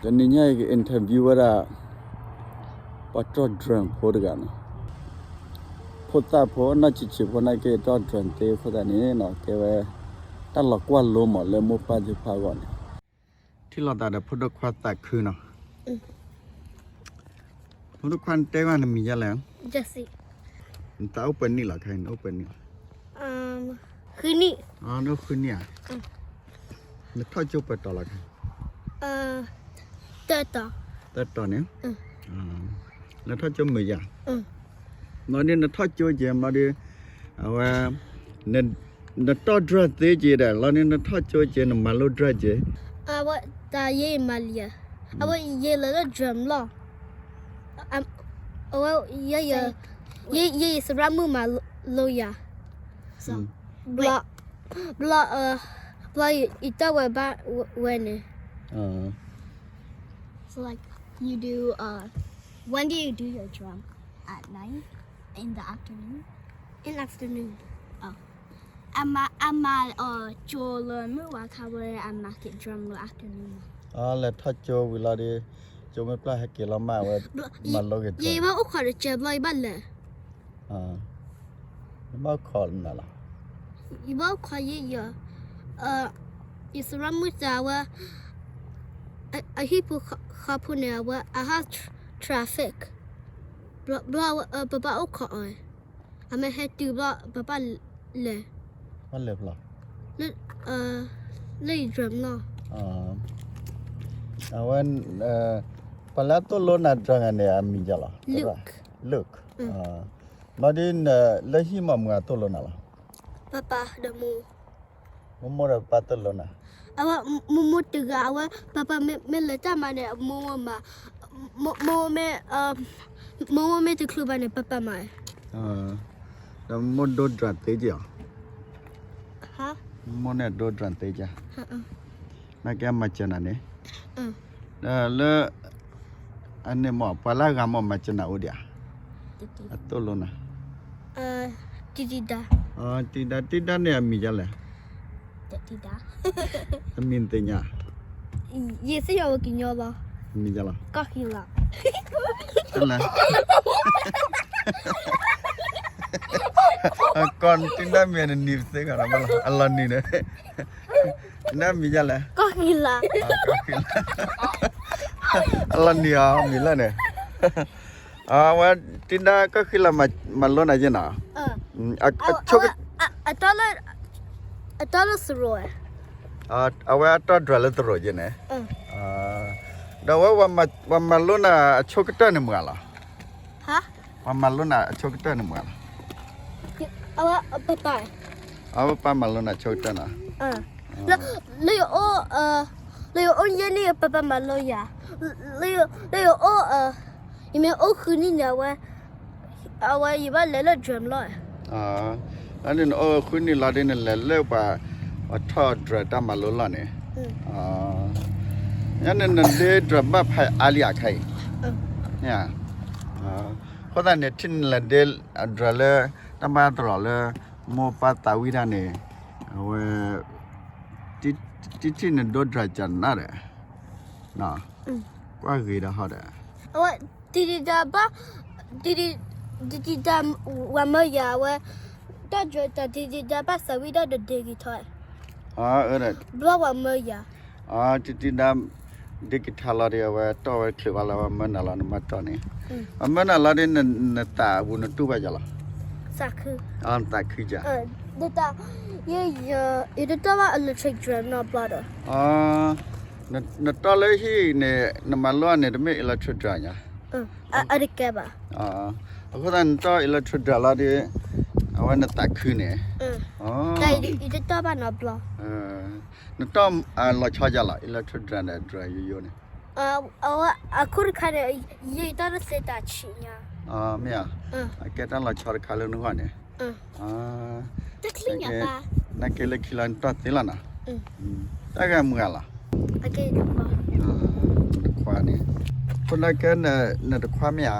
တနံၤညါအံၤက interview ဝဲဒၣ် ပှၤတီၢ် drone ဖိတဂၤနီၤ. ဖိသၣ်ဖိနီၢ်ဆံးဆံးဖိန့ၣ်က့ၤတီၢ် drone သ့အဃိသတးန့ၣ်နီၤ ကဲဝဲ တၢ်လီၤကွၢ်လိမးလၢမိၢ်ပၢ်သ့ၣ်တဖၣ်အဂီၢ်န့ၣ် ထံၣ်လိာ်သးဒီးဖိဒိၣ်ခွါသးခုနီၤ. ဖိဒိၣ်ခွါ နတဲဘၣ်နမံၤဒ်လဲၣ်. နသးအိၣ်ပှဲၤနံၣ်လီၤခဲအံၤ နအိၣ်ပှဲၤနံၣ်လီၤ. ဃုနံၣ်. နအိၣ်ဃုနံၣ်ဧါ. နထီၣ်ကၠိပှဲၤတီၤလီၤခဲ. သၢတီၤ. သၢတီၤန့ၣ် နထီၣ်ကၠိမုာ်ယၤ. မ့ၢ်ဒီးနထီၣ်ကၠိက့ၤ မ့ၢ်ဒီး အဝဲ နတီၢ် drone သ့က့ၤဒီး လီၤန့ၣ်နထီၣ်ကၠိက့ၤ နမၤလိ drone က့ၤ. အဝဲတၢ်ယဲအံၤမၤလံဧါ. အဝဲယဲလၢလၢ drone လီၤ. အဝဲ ယဲအံၤသရၣ်မုၣ်မၤလိယၤ. ဘျီ ဘျီ ဘျီယတီၢ်ဝဲဘၣ်ဝဲန့ၣ်. So like you do uh when do you do your drum? At night? In the afternoon? In afternoon. Oh. အမၤ အမၤအီၤကၠိလၢမုၢ်ဝါခါဝဲ အမၤက့ၤ drum လၢ afternoon မး. လဲၤထီၣ်ကၠိဝံၤလီၤဒီး ကၠိမ့ၢ်ပျၢ်ဟဲက့ၤလီၤမၢ်ဝဲ မၤလိက့ၤ drum ယဘၣ်အိၣ်ခိးတကဲဘျီယဘၣ်လဲၤ ယဘၣ်ခိးနၤလီၤ. ယဘၣ်ခိးယဲယၤ ယသရၣ်မုၣ်သးဝဲ အဟံၣ်ဖိဃီဖိန့ၣ် အဝဲအဟး traffic ဘျီ ပဘၣ်အိၣ်ခိးအီၤ အမ့ၢ်ဟဲတုၤဘျီ ပဘၣ်လဲၤ ဘၣ်လဲၤဖျီ လၢ လၢယ drum လီၤ. အဝဲ ပှၤလၢအသိၣ်လိနၤ drum န့ၣ် အမံၤဒ်လဲၣ်. Luke. Luke. မ့ၢ်ဒီး လၢဟံၣ်မ့ၢ်မတၤသိၣ်လိနၤလီၤ. ပၢ်ပၢ်ဒီးမိၢ် မိၢ်မိၢ်ဒီးပၢ်ပၢ်သိၣ်လိနၤ. အဝဲ မိၢ်မိၢ်တဂၤ အဝဲ ပၢ်ပၢ်မ့ၢ်လဲၤတၢ်မၤန့ၣ် မိၢ်မိၢ်မၤ မိၢ်မိၢ်မ့ၢ် မိၢ်မိၢ်မ့ၢ်တချုးဘၣ်န့ၣ် ပၢ်ပၢ်မၤ. ဒီးမိၢ်ဒိ drum သ့က့ၤအီၤ. မိၢ်န့ၣ်ဒိ drum သ့က့ၤ နာ်က့အမၤစၢၤနၤန့ၣ် လၢ အန့ၣ်မ့ၢ် ပှၤလၢအဂၤမ့ၢ်မၤစၢၤနၤအိၣ်ဒံးဧါ. အသိၣ်လိနၤ တံတံဒါ တံတံဒါ တံတံဒါန့ၣ်အမံၤဒ်လဲၣ်. အမံၤနသ့ၣ်ညါ ယသ့ၣ်ညါဝဲကညီဘၣ် အမံၤဒ်လဲၣ်. ကီၢ်ဃံလၤ ကီၢ်ဃံလၤ အလီၤနံၤန့ၣ် နမံၤဒ်လဲၣ်. ကီၢ်ဃံလၤ အလီၤနံၤအီၤမံၤလၢန့ၣ် အဝဲ တံတံဒါကီၢ်ဃံလၤ မၤလိနၤယဲၢ်နီၤ အဆိက အတီၢ်လၢ အတီၢ်လၢသရိာ် အဝဲအတီၢ် drum လၢသရိာ်ယဲၢ်န့ၣ် ဒီးအဝဲ ပှၤမၤလိနၤအဆိကတၢၢ်န့ၣ်မတၤလီၤ. ပှၤမၤလိနၤအဆိကတၢၢ်န့ၣ်မတၤလီၤ. အဝဲပၢ်ပၢ် အဝဲပၢ်မၤလိနၤဆိကတၢၢ်နီၤ လၢယအိၣ် လၢယအိၣ်ယဲၢ်နံၣ် ပၢ်ပၢ်မၤလိယၤ လၢယအိၣ် ယမ့ၢ်အိၣ်ဃုနံၣ်န့ၣ် အဝဲ အဝဲယဘၣ်လဲၤလၢ drum လီၤ. လၢနအိၣ်ဃုနံၣ်လီၤဒီး နလဲၤလၢပှၤ ပှၤထီၣ် drum တၢ်မၤလိလီၢ်န့ၣ် န့ၣ် နဒ့ drum ဘၣ်ဖးအါလံဧါခဲအံၤ အဃိသတးန့ၣ် ထံၣ်နလဲၤဒ့ drum လၢ တၢ်ဘၣ်သရိာ်လၢ မိၢ်ပၢ်သးဝံၣ်တၢ်န့ၣ် အဝဲ တထံၣ်နဒိ drum ကနၣ်ဒီး ကွၢ်ဂ့ၤဒီးဟီဒီး အဝဲ တံတံဒါဘၣ် တံတံဒါ ဝၤမၢယၤဝဲ တၢ် drum တံတံဒါဘၣ်သးဝံၣ်ဒီးဒ့ guitar ဘျီဝၤမၢယၤ တံတံဒါ ဒ့ guitar လီၤဒီး အဝဲတီၢ်ဝဲချုးဘၣ်လၢ ဝၤမၢနၤလီၤ နဘၣ်တီၢ်န့ၣ် ဝၤမၢနၤလီၤဒီး နသးပူၤနတူၢ်ဘၣ်ယၤလီၤ. သးခု နသးခုယၤ ဒ်တၢ် ယတတီၢ်ဘၣ် electric drum နီတဘျီဒီး နတီၢ်လၢဟံၣ်န့ၣ် နမၤလိန့ၣ် တမ့ၢ် electric drum ညါ အတကဲဘၣ် အဃိသတးနတီၢ် electric drum လီၤဒီး အဝဲနသးခုန့ၣ် ယတတီၢ်ဘၣ်နီတဘျီ နတီၢ်လီၤဆီယၤလီၤ electric drum ဒီး drum ယိယိန့ၣ် အဝဲ အခိၣ်တခါန့ၣ် ယတီၢ်တသ့တၢ်ဆံးညါ မ့ၢ်ဧါ အကဲတၢ်လီၤဆီတခါလၢနဂီၢ်န့ၣ် နာ်က့လၢခံလီၤနတီၢ်သ့လီၤနီၤ တၢ်ဂၤမုာ်ဂၤလီၤ တခွါန့ၣ် ခိၣ်နၢ်ကဲ နတခွါမ့ၢ်ဧါ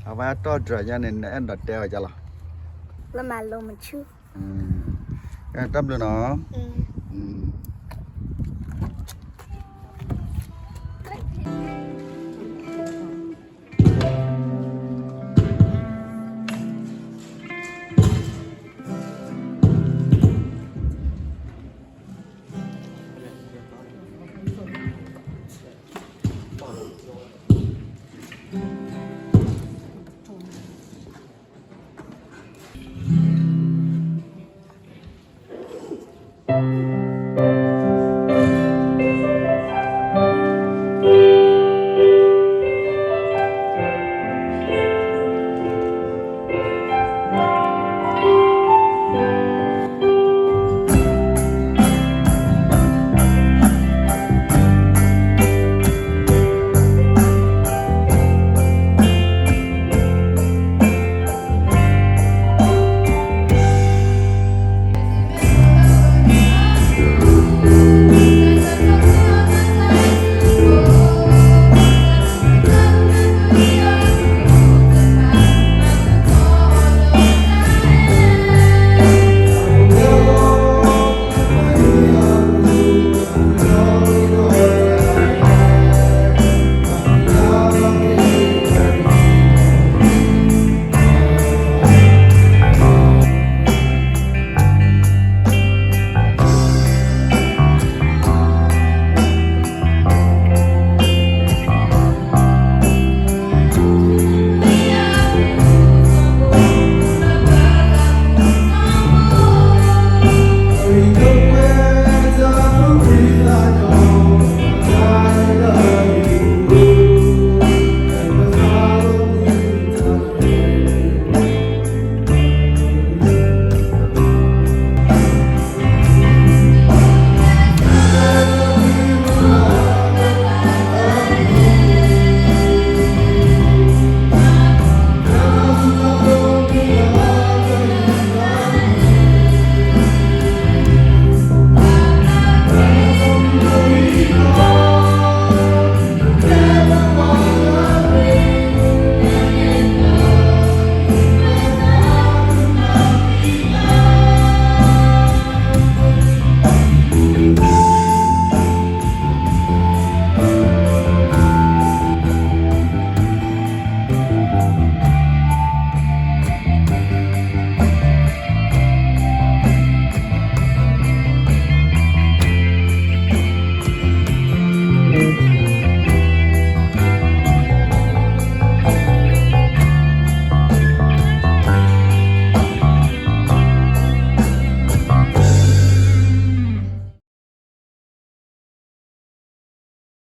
အဝဲအတီၢ် drum ယါန့ၣ် နအဲၣ်ဒိးတဲအီၤယါလီၤ လၢမၤလိမဆူ တၢ်ဘျုးနီၤ